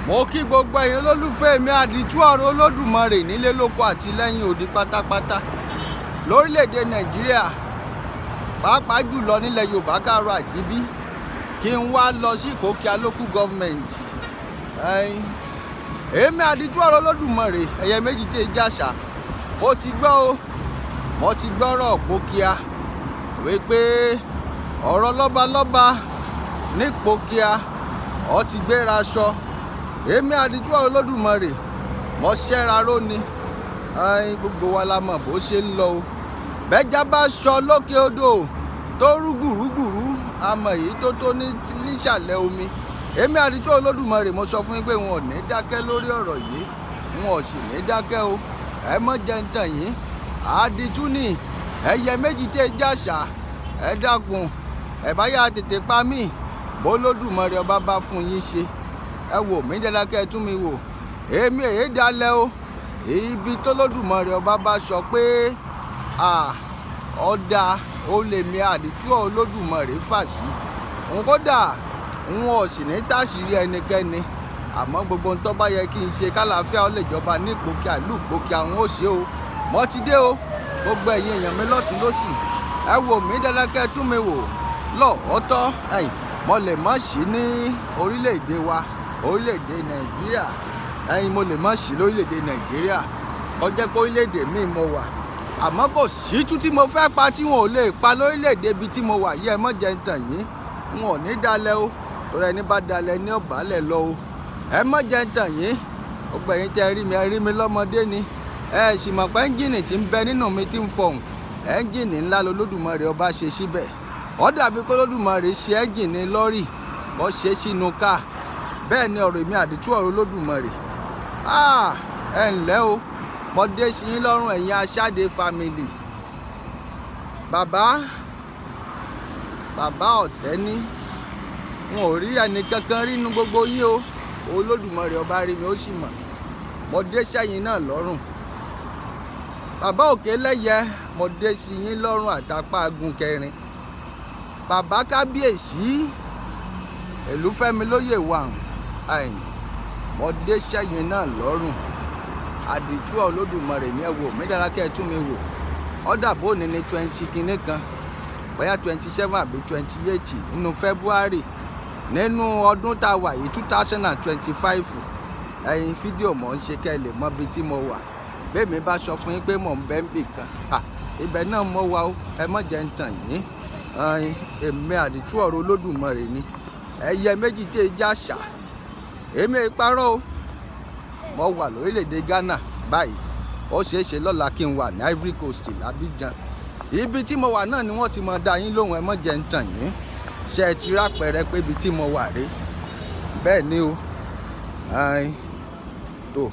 Mo kí gbogbo ẹ̀yin olólùfẹ́ mi, àdìtú ọ̀rọ̀ Olódùmarè, nílé lóko àti lẹ́yìn odi pátápátá, lórílẹ̀‐èdè Nàìjíríà, pàápàá jùlọ nílẹ̀ Yorùbá, káàárọ̀ àjíbí. Kí n wá lọ sí Ìpókíà Local Government. Èmi àdìtú ọ̀rọ̀ Olódùmarè, ẹ̀yẹ méjì tí ì jàṣà, mo ti gbọ́ o, mo ti gbọ́rọ̀ Ìpókíà wípé ọ̀rọ̀ lọ́balọ́ba ní Ìpókíà ó ti gbéra sọ. Èmi àdìtú ọ̀rọ̀ Olódùmarè, mo ṣẹ́ra ró ni. Gbogbo wa la mọ̀ bó ṣe ń lọ o. Bẹ́jà bá sọ lókè odò tó rú gbùrúgbùrú, àmọ́ èyí tó tó nísàlẹ̀ omi. Èmi àdìtú Olódùmarè, mo sọ fún yín pé wọn ò ní dákẹ́ lórí ọ̀rọ̀ yìí, wọn ò sì ní dákẹ́ o. Ẹ mọ́ jẹ́ ń tàn yín, àdìtú ni ẹyẹ méjì tẹ́ jàṣà. Ẹ dákun, ẹ bá yà tètè pa mí bólódùmarè ọba bá fún yín ṣe. Ẹ wò mí dáadáa, kẹ́ ẹ tún mi wò. Èmi èyí dalẹ̀ o. Ibi tólódùmarè ọba bá sọ pé ọ̀dà ó lè mi àdìtú Olódùmarè fà sí òun, kódà n ò sì ní táṣìírí ẹnikẹ́ni. Àmọ́ gbogbo ohun tó bá yẹ kí n ṣe kálàáfíà ó lè jọba ní Ìpókíà, ìlú Ìpókíà, òun ó ṣe o. Mo ti dé o. Gbogbo ẹ̀yin èèyàn mi lọ́tùn lósì, ẹ wò mí dáadáa, kẹ́ ẹ tún mi wò lọ́ọ̀ọ́tọ́. Ẹ̀yìn mo lè má sí ní orílẹ̀-èdè wa, orílẹ̀-èdè Nàìjíríà. Ẹ̀yin, mo lè má sí lórílẹ̀-èdè Nàìjíríà, kó jẹ́ pé orílẹ̀-èdè míì mo wà, àmọ́ kò sí tú tí mo fẹ́ pa tí wọn ò lè pa lórílẹ̀-èdè ibi tí mo wà yìí. Ẹ mọ́ jẹ́ ń tàn yín, wọn ò ní dalẹ̀ o, torí ẹni bá dalẹ̀ ní ọ̀bálẹ̀ lọ o. Ẹ mọ́ jẹ́ ń tàn yín. Gbogbo ẹ̀yin tẹ́ rí mi, ẹ rí mi lọ́mọdé ni. Ẹ sì mọ̀ pé ẹ́ńjìnì tí ń bẹ nínú mi tí ń fọhùn, ẹ́ńjìnì ńlá lolódùmarè ọba ṣe síbẹ̀. Ó dàbí kólódùmarè ṣe ẹ́ńjìnì lọ́rì kó ṣe sínú káà. Bẹ́ẹ̀ ni ọ̀rọ̀ èmi àdìtú ọ̀rọ̀ Olódùmarè. Ẹ ǹlẹ́ o, mo dé sí yín lọ́rùn, ẹ̀yin Aṣáde family. Bàbá bàbá ọ̀tẹ́ni, n ò rí ẹnì kankan rí inú gbogbo yín o. Olódùmarè ọba rí mi, ó sì mọ̀. Mo dé sẹ́yìn náà lọ́rùn. Bàbá òkè lẹ́yẹ, mo dé sí yín lọ́rùn àtàpá agun kẹrin. Bàbá kábíyèsí Èlúfẹ́mi lóyè wà, ẹ̀yìn mo dé sẹ́yìn náà lọ́rùn. Àdìtú Olódùmarè ní. Ẹ wò mí dára, kẹ́ ẹ tún mi wò. Ọ̀dà bóni ní 20 kinní kan, bóyá 27 àbí 28 nínú February, nínú ọdún tá a wà yìí, 2025. Ẹ̀yin, fídíò mò ń ṣe kẹ́ ẹ lè mọ ibi tí mo wà. Bẹ́ẹ̀ mi bá sọ fún yín pé mò ń bẹ́ ń bì kan, ibẹ̀ náà mo wà o. Ẹ má jẹ́ ń tàn yín. Èmi àdìtú ọ̀rọ̀ Olódùmarè ni, ẹyẹ méjì tí ì jàṣà. Èmi ìparọ́ o. Mo wà lórílẹ̀‐èdè Ghana báyìí. Ó ṣeé ṣe lọ́la kí n wà ní Ivory Coast l'Abidjan. Ibi tí mo wà náà ni wọ́n ti mọ̀ dá yín lóhùn. Ẹ má jẹ́ ń tàn yín. Ṣé ẹ ti rápẹrẹ pé ibi tí mo wà rèé? Bẹ́ẹ̀ ni o. Tó.